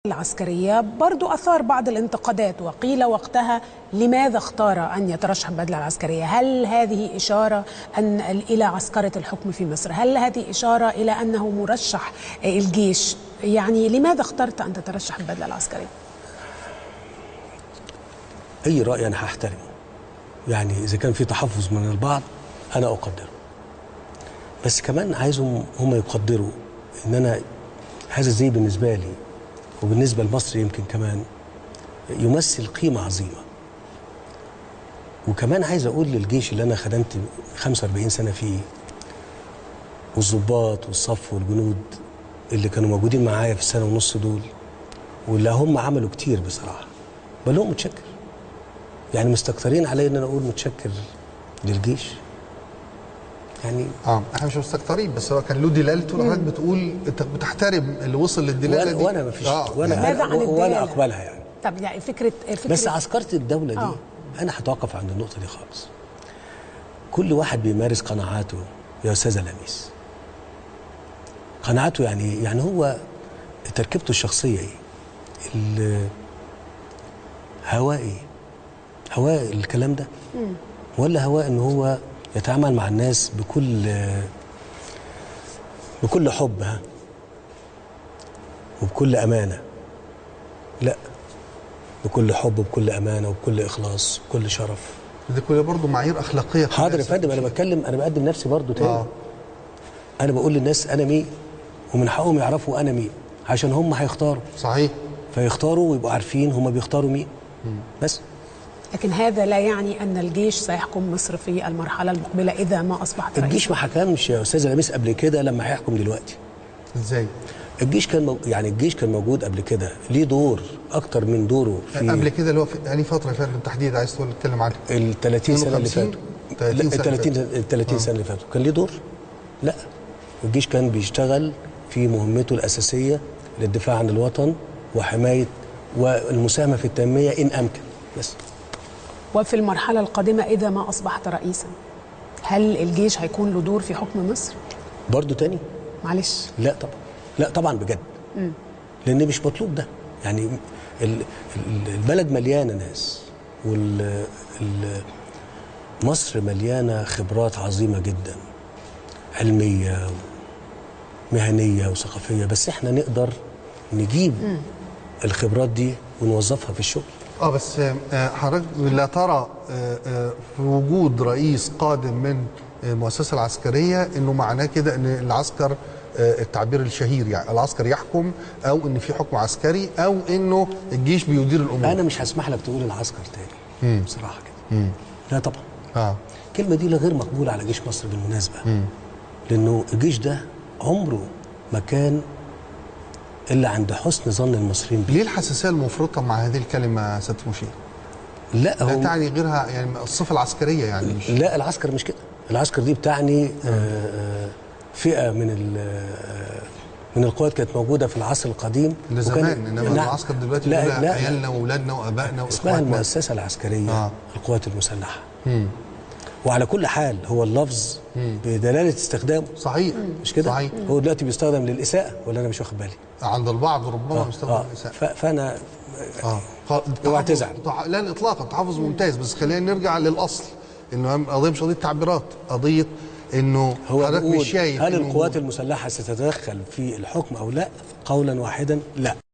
العسكرية برضو أثار بعض الانتقادات، وقيل وقتها لماذا اختار أن يترشح بدلة العسكرية؟ هل هذه إشارة أن إلى عسكرة الحكم في مصر؟ هل هذه إشارة إلى أنه مرشح الجيش؟ يعني لماذا اخترت أن تترشح بالبدلة العسكرية؟ أي رأي أنا هحترمه، يعني إذا كان في تحفظ من البعض أنا أقدره، بس كمان عايزهم هم يقدروا إن أنا هذا الزي بالنسبة لي وبالنسبة لمصر يمكن كمان يمثل قيمة عظيمة. وكمان عايز أقول للجيش اللي أنا خدمت 45 سنة فيه، والضباط والصف والجنود اللي كانوا موجودين معايا في السنة ونص دول، واللي هم عملوا كتير بصراحة، بقول لهم متشكر. يعني مستكترين عليا إن أنا أقول متشكر للجيش؟ يعني احنا مش مستكترين، بس هو كان له دلالته. حضرتك بتقول انت بتحترم اللي وصل للدلالة دي، وانا ما فيش وانا اقبلها يعني. طب يعني فكرة بس عسكرة الدولة دي انا هتوقف عند النقطة دي خالص. كل واحد بيمارس قناعاته يا استاذه لميس. قناعاته يعني يعني هو تركيبته الشخصية ايه؟ هواه ايه؟ هواه الكلام ده؟ ولا هواه ان هو يتعامل مع الناس بكل حب، ها، وبكل أمانة؟ لا، بكل حب وبكل أمانة وبكل إخلاص وبكل شرف. دي كلها برضه معايير أخلاقية. حاضر يا فندم، أنا بتكلم، أنا بقدم نفسي برضه تاني. أنا بقول للناس أنا مين، ومن حقهم يعرفوا أنا مين، عشان هم هيختاروا. صحيح. فيختاروا ويبقوا عارفين هم بيختاروا مين. بس. لكن هذا لا يعني أن الجيش سيحكم مصر في المرحلة المقبلة إذا ما أصبحت رئيس. الجيش ما حكمش يا أستاذ لميس قبل كده، لما هيحكم دلوقتي. إزاي؟ الجيش كان يعني الجيش كان موجود قبل كده، ليه دور أكتر من دوره في قبل كده، اللي هو في أي فترة فعلا بالتحديد عايز تقول تتكلم عنها؟ ال 30 سنة اللي فاتوا. ال 30 سنة اللي فاتوا كان ليه دور؟ لا، الجيش كان بيشتغل في مهمته الأساسية للدفاع عن الوطن وحماية والمساهمة في التنمية إن أمكن. بس. وفي المرحلة القادمة إذا ما أصبحت رئيسا، هل الجيش هيكون له دور في حكم مصر؟ برضو تاني؟ معلش. لا طبعا، لا طبعا بجد. لأن مش مطلوب ده. يعني البلد مليانة ناس، مصر مليانة خبرات عظيمة جدا، علمية ومهنية وثقافية، بس احنا نقدر نجيب الخبرات دي ونوظفها في الشغل. بس حضرتك لا ترى في وجود رئيس قادم من المؤسسة العسكرية انه معناه كده ان العسكر، التعبير الشهير يعني العسكر يحكم، او ان في حكم عسكري، او انه الجيش بيدير الامور؟ انا مش هسمح لك تقول العسكر تاني بصراحة كده. لا طبعا. الكلمة دي غير مقبولة على جيش مصر بالمناسبة. لانه الجيش ده عمره ما كان إلا عند حسن ظن المصريين بيه. ليه الحساسية المفرطة مع هذه الكلمة يا سيادة المشير؟ لا، هو لا تعني غيرها، يعني الصفة العسكرية يعني مش. لا، العسكر مش كده. العسكر دي بتعني فئة من القوات كانت موجودة في العصر القديم ده زمان، إنما العسكر دلوقتي لا، عيالنا وأولادنا وآبائنا وإخواتنا. اسمها المؤسسة العسكرية، القوات المسلحة. وعلى كل حال هو اللفظ بدلالة استخدامه. صحيح. مش كده؟ صحيح. هو دلوقتي بيستخدم للإساءة، ولا أنا مش واخد بالي؟ عند البعض ربما بيستخدم للإساءة. فأنا اوعى تزعل. لا إطلاقا، التحفظ ممتاز، بس خلينا نرجع للأصل، إنه القضية مش قضية تعبيرات، قضية إنه حضرتك مش شايف هل القوات المسلحة ستتدخل في الحكم أو لا؟ قولا واحدا لا.